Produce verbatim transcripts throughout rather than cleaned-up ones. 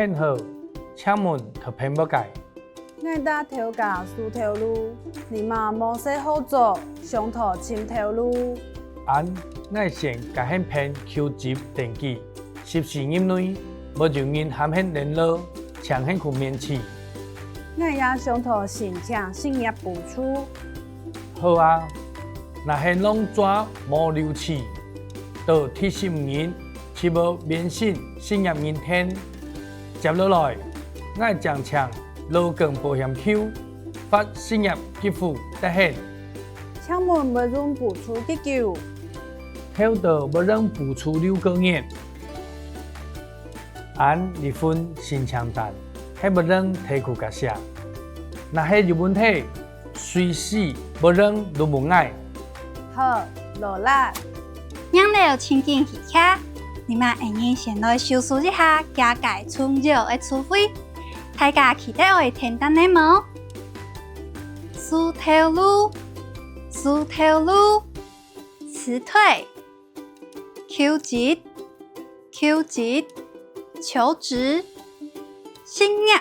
你好，請問在哪位个？𠊎在頭家收頭路，這馬無事好做，想討尋頭路。恁，𠊎先佮你辦求職登記，十四日內，無有人喊你聯絡，請你去面試。𠊎也想討申請失業補助。好啊，若係弄煞無留置，到第十五日，就愛面試失業人員。接落來，𠊎將請勞工保險局發失業給付得你。請問會用補助幾久？頭到會用補助六個月。恁這份申請單，你會用提去共寫。若係有問題， 隨時會用就問𠊎。好，勞力。領了申請許可，這馬𠊎等先來熟識一下佢个重要个詞彙。大家記得愛填單仔無？收頭路，收頭路，辭退，求職，求職，求職，失業，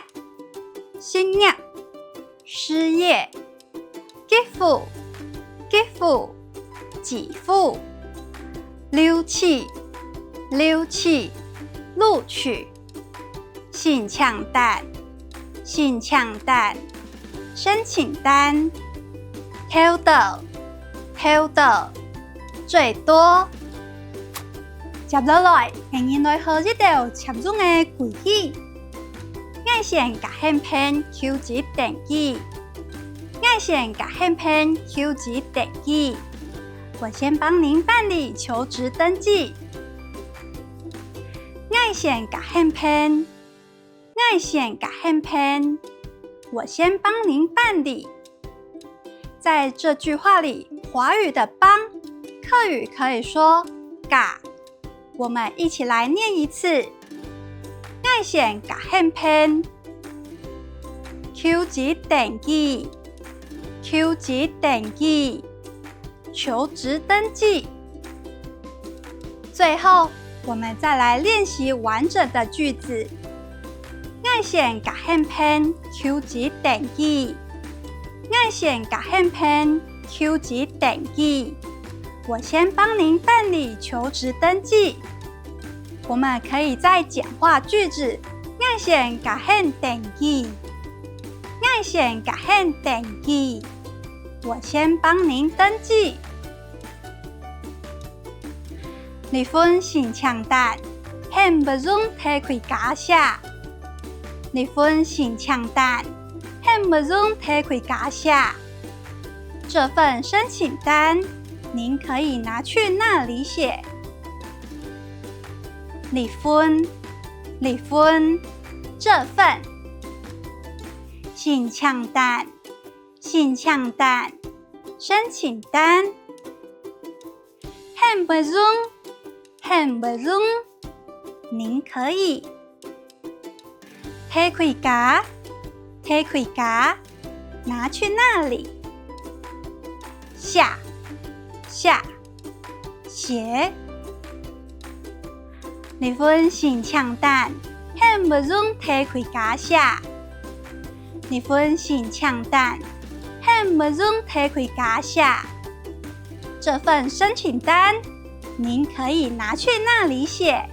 失業，失業，給付，給付，給付，留置，留置，錄取，申請單，申請單，申請單，頭到，頭到，最多。接落來，𠊎等來學一條接用个句型。 𠊎先佮你辦求職登記。𠊎先佮你辦求職登記。我先幫您辦理求職登記。𠊎先佮你辦。𠊎先佮你辦。我先幫您辦理。在這句話裡，華語的幫，客語可以說佮。 我們一起來念一次。𠊎先佮你辦。求職登記，求職登記，求職登記。最後，我們再來練習完整的句子。 𠊎先佮你辦求職登記。𠊎先佮你辦求職登記。我先幫您辦理求職登記。我們可以再簡化句子，𠊎先佮你登記。𠊎先佮你登記。我先幫您登記。 這份申請單，你會用提去共寫。這份申請單，你會用提去共寫。這份申請單，您可以拿去那裡寫。這份，這份，這份，申請單，申請單，申請單。 你會用，你會用，您可以。提去共，提去共，拿去那裡。寫，寫，寫。這份申請單，你會用提去共寫。這份申請單，你會用提去共寫。 這份申請單，您可以拿去那裡寫。